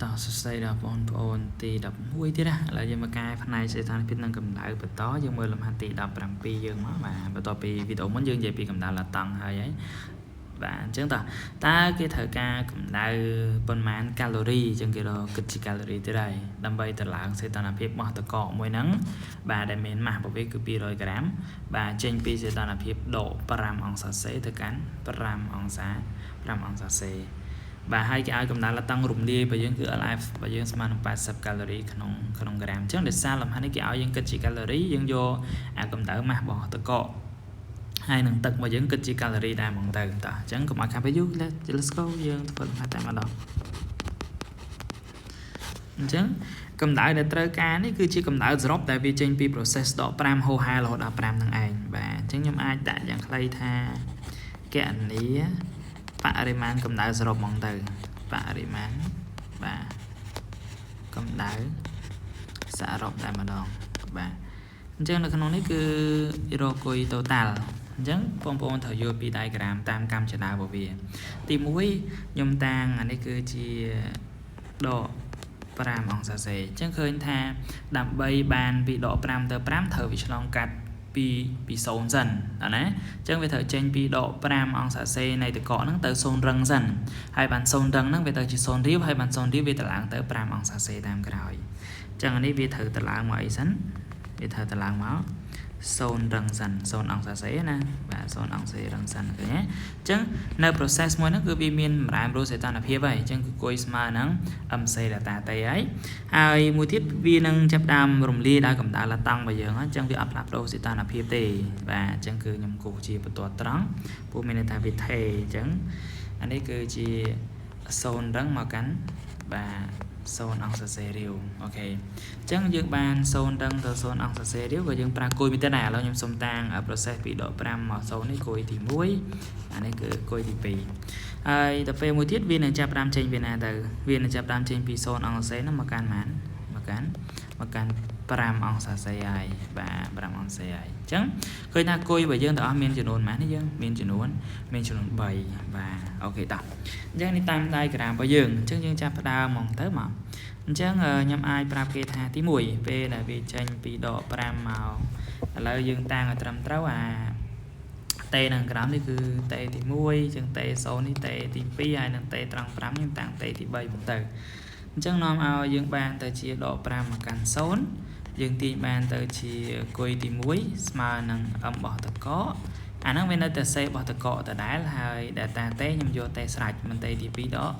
តោះសួស្តីដល់បងប្អូនទី11ទៀតណាឥឡូវយើងមកកែផ្នែកសីតុណ្ហភាពនិងកម្ដៅបន្តយើងមើលលំហាត់ទី17យើងមកបាទបន្ទាប់ពីវីដេអូមុនយើងនិយាយពីកម្ដៅឡាតង់ហើយហើយបាទអញ្ចឹងតោះតើគេត្រូវការកម្ដៅប៉ុន្មានកាឡូរីអញ្ចឹងគេរកគិតជាកាឡូរីទៀតហើយដើម្បីទៅឡើងសីតុណ្ហភាពរបស់ទឹកកកមួយហ្នឹងបាទដែលមានម៉ាស់របស់វាគឺ200ក្រាមបាទចេញពីសីតុណ្ហភាពដក5អង្សាសេទៅកាន់5អង្សា5អង្សាសេបាទហើយគេឲ្យកម្ដៅឡាតង់រំលាយរបស់យើងគឺ LF របស់យើងស្មើនឹង80កាឡូរីក្នុងក្នុងក្រាមអញ្ចឹងដោយសារលំហាត់នេះគេឲ្យយើងគិតជាកាឡូរីយើងយកអាកម្ដៅម៉ាស់របស់ទឹកកកហើយនឹងទឹករបស់យើងគិតជាកាឡូរីដែរហ្មងទៅតោះអញ្ចឹងកុំឲ្យខាតពេលយូរ let's go យើងធ្វើលំហាត់តែម្ដងអញ្ចឹងកម្ដៅដែលត្រូវការនេះគឺជាកម្ដៅសរុបដែលវាចេញពី process ដក5ហូរហែរហូតដល់5ហ្នឹងឯងបាទអញ្ចឹងខ្ញុំអាចដាក់យ៉ាងខ្លីថាគណនាបរិមាណកម្ដៅសរុបហ្មងទៅបរិមាណបាទកម្ដៅសរុបតែម្ដងបាទអញ្ចឹងនៅក្នុងនេះគឺរកគុយ total អញ្ចឹងបងប្អូនត្រូវយល់ពី diagram តាមកម្មចនារបស់វាទី1ខ្ញុំតាំងអានេះគឺជាដក5អង្សាសេអញ្ចឹងឃើញថាដើម្បីបានពីដក5ទៅ5ត្រូវវាឆ្លងកាត់ពីពី0សិនតើណាអញ្ចឹងវាត្រូវចេញពីដក5អង្សាសេនៃទឹកកកហ្នឹងទៅ0រឹងសិនហើយបាន0រឹងហ្នឹងវាទៅជា0រាវហើយបាន0រាវវាទៅឡើងទៅ5អង្សាសេតាមក្រោយអញ្ចឹងអានេះវាត្រូវទៅឡើងមកអីសិនវាត្រូវទៅឡើងមក0រឹងសិន0អង្សាសេណាបាទ0អង្សាសេរឹងសិនឃើញទេអញ្ចឹងនៅ process មួយហ្នឹងគឺវាមានបម្រែបម្រួលសីតុណ្ហភាពហើយអញ្ចឹងគឺគុយស្មើនឹង MC delta T ហើយហើយមួយទៀតវានឹងចាប់ដើមរំលាយដោយកម្ដៅឡាតង់របស់យើងអញ្ចឹងវាអត់ផ្លាស់ប្ដូរសីតុណ្ហភាពទេបាទអញ្ចឹងគឺខ្ញុំគូសជាបន្ទាត់ត្រង់ព្រោះមានន័យថាវាថេអញ្ចឹងអានេះគឺជា0រឹងមកកាន់បាទ 0អង្សាសេរាវ OK អញ្ចឹងយើងបាន0រឹងទៅ0អង្សាសេរាវក៏យើងប្រើគុយមួយទៀតដែរឥឡូវខ្ញុំសុំតាំង process ពីដក5មក0នេះគុយទី1អានេះគឺគុយទី2ហើយដល់ពេលមួយទៀតវានឹងចាប់ផ្ដើមចេញពីណាទៅវានឹងចាប់ផ្ដើមចេញពី0អង្សាសេហ្នឹងមកកាន់ប៉ុន្មានមកកាន់មកកាន់5អង្សាសេហើយបាទ5អង្សាសេហើយអញ្ចឹងឃើញថាគុយរបស់យើងទាំងអស់មានចំនួនប៉ុន្មាននេះយើងមានចំនួនមានចំនួន3បាទ OK តោះអញ្ចឹងនេះតាម diagram របស់យើងអញ្ចឹងយើងចាប់ផ្ដើមហ្មងទៅមកអញ្ចឹងខ្ញុំអាចប្រាប់គេថាទី1ពេលដែលវាចេញពីដក5មកឥឡូវយើងតាំងឲ្យត្រឹមត្រូវអា T នៅក្រោមនេះគឺ T ទី1ជាង T 0នេះ T ទី2ហើយនិង T ត្រង់5ខ្ញុំតាំង T ទី3មកទៅអញ្ចឹងនាំឲ្យយើងបានទៅជាដក5មកកាន់0យើងទាញបានទៅជាគុយទី1ស្មើនឹង m បោះតកអាហ្នឹងវានៅតែ C បោះតកដដែលហើយ delta T ខ្ញុំយក T ស្រេចមិន T ទី2ដក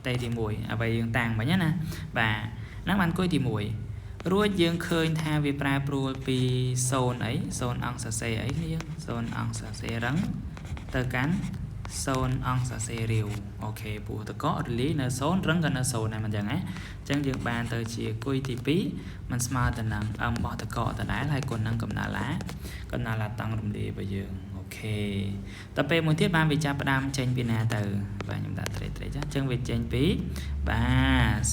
T ទី1អ្វីយើងតាំងមិញណាបាទហ្នឹងបានគុយទី1រួចយើងឃើញថាវាប្រែប្រួលពី0អី0អង្សាសេអីគ្នា0អង្សាសេរឹងទៅកាន់0អង្សាសេរាវ OK ព្រោះតកករលាយនៅ0រឹងក៏នៅ0ដែរមិនចឹងណាអញ្ចឹងយើងបានទៅជាគុយទី2มันស្មើទៅនឹង m របស់តកកដដែលហើយគុណនឹងកម្ដៅឡាកម្ដៅឡាតង់រំលាយរបស់យើង OK ដល់ពេលមួយទៀតបានវាចាប់ផ្ដើមចេញពីណាទៅបាទខ្ញុំដាក់ត្រេត្រេចាអញ្ចឹងវាចេញពីបា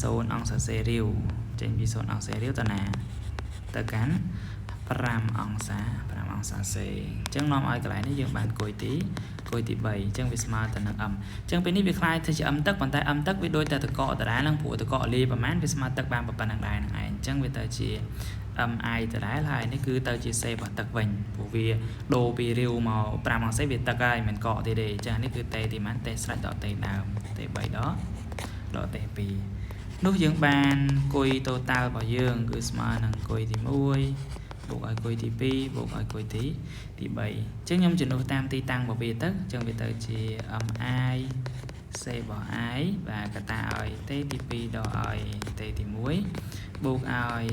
ទ0អង្សាសេរាវចេញពី0អង្សារាវទៅណាទៅកាន់5អង្សា5អង្សាសេអញ្ចឹងនាំឲ្យកន្លែងនេះយើងបានគុយទីគុយទី3អញ្ចឹងវាស្មើទៅនឹង m អញ្ចឹងពេលនេះវាក្លាយទៅជា m ទឹកប៉ុន្តែ m ទឹកវាដូចតែតកកដដែលហ្នឹងព្រោះតកកលាយប្រហែលវាស្មើទឹកបានប៉ុណ្ណឹងដែរហ្នឹងឯងអញ្ចឹងវាទៅជា mi ដដែលហើយនេះគឺទៅជា c របស់ទឹកវិញព្រោះវាដូរពីរាវមក5អង្សេវាទឹកហើយមិនកកទេទេអញ្ចឹងនេះគឺ T ទីប៉ុន្មាន T ស្រេចដក T ដើម T 3ដកដក T 2នោះយើងបានគុយ total របស់យើងគឺស្មើនឹងគុយទី1បូកឲ្យគុយទី2បូកឲ្យគុយទីទី3អញ្ចឹងខ្ញុំជំនួសតាមទីតាំងរបស់វាទៅអញ្ចឹងវាទៅជា mi c របស់ i បាទកតាឲ្យ t ទី2ដកឲ្យ t ទី1បូកឲ្យ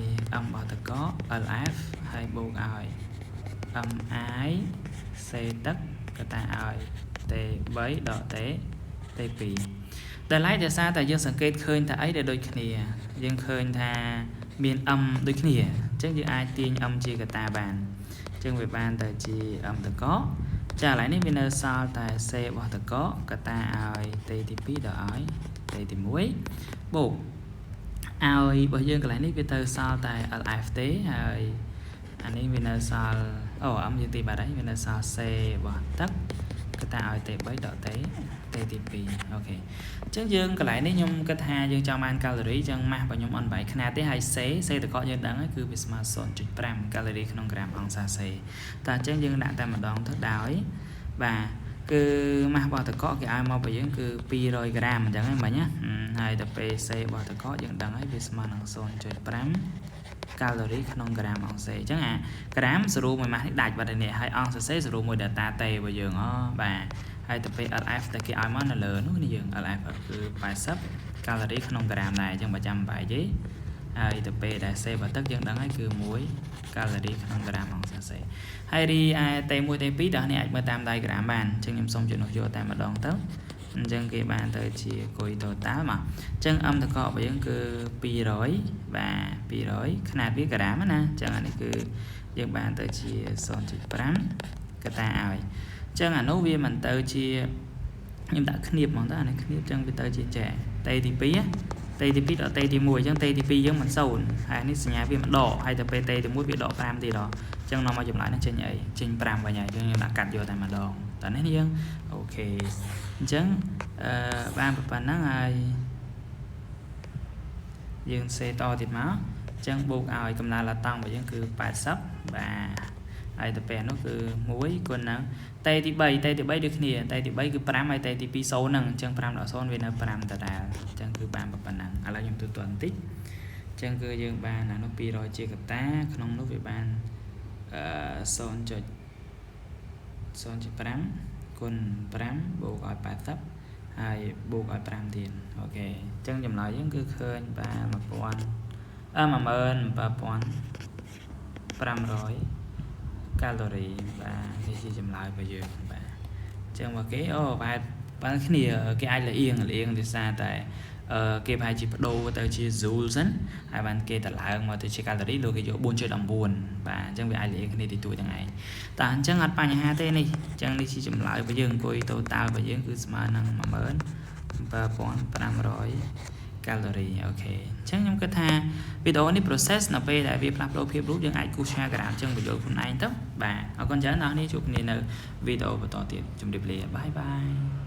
m របស់តក lf ហើយបូកឲ្យ mi c ទឹកកតាឲ្យ t 3ដក t t 2តែឡែកដោយសារតែយើងសង្កេតឃើញថាអីដែលដូចគ្នាយើងឃើញថាមាន m ដូចគ្នាអញ្ចឹងយើងអាចទាញ m ជាកតាបានអញ្ចឹងវាបានទៅជា m តកចាឥឡូវនេះវានៅសល់តែ c របស់តកកតាឲ្យ t ទី2ដល់ឲ្យ t ទី1បូកឲ្យរបស់យើងកន្លែងនេះវាទៅសល់តែ lf ទេហើយអានេះវានៅសល់អូ m យើងទីបាត់ហើយវានៅសល់ c របស់ទឹកកតាឲ្យ t 3ដក t t T ទី2 OK អញ្ចឹងយើងកន្លែងនេះខ្ញុំគិតថាយើងចង់បានកាឡូរីអញ្ចឹងម៉ាស់របស់ខ្ញុំអត់បាយខ្នាតទេហើយ C C តកយើងដឹងហើយគឺវាស្មើ0.5កាឡូរីក្នុងក្រាមអង្សាសេតែអញ្ចឹងយើងដាក់តែម្ដងទៅដោយបាទគឺម៉ាស់របស់តកគេឲ្យមករបស់យើងគឺ200ក្រាមអញ្ចឹងហ្នឹងមិញណាហើយដល់ពេល C របស់តកយើងដឹងហើយវាស្មើនឹង0.5កាឡូរីក្នុងក្រាមអង់សេអញ្ចឹងអាក្រាមសរុបមួយម៉ាស់នេះដាច់បាត់ហើយនេះហើយអង់សេសរុបមួយ delta T របស់យើងអូបាទហើយទៅពេល LF តែគេឲ្យមកនៅលើនោះនេះយើង LF គឺ80កាឡូរីក្នុងក្រាមដែរអញ្ចឹងបើចាំបាយទេហើយទៅពេលដែល C របស់ទឹកយើងដឹងហើយគឺ1កាឡូរីក្នុងក្រាមអង្សាសេហើយរីឯ T1 T2 ដល់នេះអាចមើលតាម diagram បានអញ្ចឹងខ្ញុំសូមជំនួសយកតែម្ដងទៅអញ្ចឹងគេបានទៅជាគុយ total មកអញ្ចឹង M តករបស់យើងគឺ200បាទ200ខ្នាតវាក្រាមណាអញ្ចឹងអានេះគឺយើងបានទៅជា0.5កតាឲ្យអញ្ចឹងអានោះវាមិនទៅជាខ្ញុំដាក់គ្នាបហ្មងទៅអានេះគ្នាបអញ្ចឹងវាទៅជាចែ T ទី2 T ទី2ដល់ T ទី1អញ្ចឹង T ទី2យើងមិន0ហើយនេះសញ្ញាវាមិនដកហើយទៅពេល T ទី1វាដក5ទៀតដល់អញ្ចឹងនាំមកចម្លើយនេះចេញអីចេញ5វិញហើយអញ្ចឹងយើងដាក់កាត់យកតែម្ដងតើនេះយើង OK អញ្ចឹងអឺបានប៉ុណ្ណឹងហើយយើងសេតទៀតមកអញ្ចឹងបូកឲ្យកម្ដៅឡាតង់របស់យើងគឺ80បាទហើយទៅពេលនោះគឺ1គុណនឹង T ទី3 T ទី3ដូចគ្នា T ទី3គឺ5ហើយ T ទី2 0ហ្នឹងអញ្ចឹង5ដល់0វានៅ5ដដែលអញ្ចឹងគឺបានប៉ុណ្ណឹងឥឡូវខ្ញុំទូទាត់បន្តិចអញ្ចឹងគឺយើងបានអានោះ200ជាកតាក្នុងនោះវាបានអឺ0.0.5គុណ5បូកឲ្យ80ហើយបូកឲ្យ5ទៀត OK អញ្ចឹងចម្លើយយើងគឺឃើញបាន1000អឺ17500កាឡូរីបាទនេះជាចម្លើយរបស់យើងបាទអញ្ចឹងមកគេអូប្រហែលបានគ្នាគេអាចលៀងលៀងដោយសារតែអឺគេប្រហែលជាបដូរទៅជា joule សិនហើយបានគេតឡើងមកទៅជាកាឡូរីលោកគេយក4.19បាទអញ្ចឹងវាអាចលៀងគ្នាទីទួយទាំងឯងតែអញ្ចឹងអត់បញ្ហាទេនេះអញ្ចឹងនេះជាចម្លើយរបស់យើងអង្គុយ total របស់យើងគឺស្មើនឹង17500កាឡូរី OK អញ្ចឹងខ្ញុំគិតថាវីដេអូនេះ process នៅពេលដែលវាផ្លាស់ប្ដូរភាពរូបយើងអាចគូស diagram អញ្ចឹងបញ្យល់ខ្លួនឯងទៅបាទអរគុណច្រើនអ្នកនេះជួបគ្នានៅវីដេអូបន្តទៀតជម្រាបលា bye bye.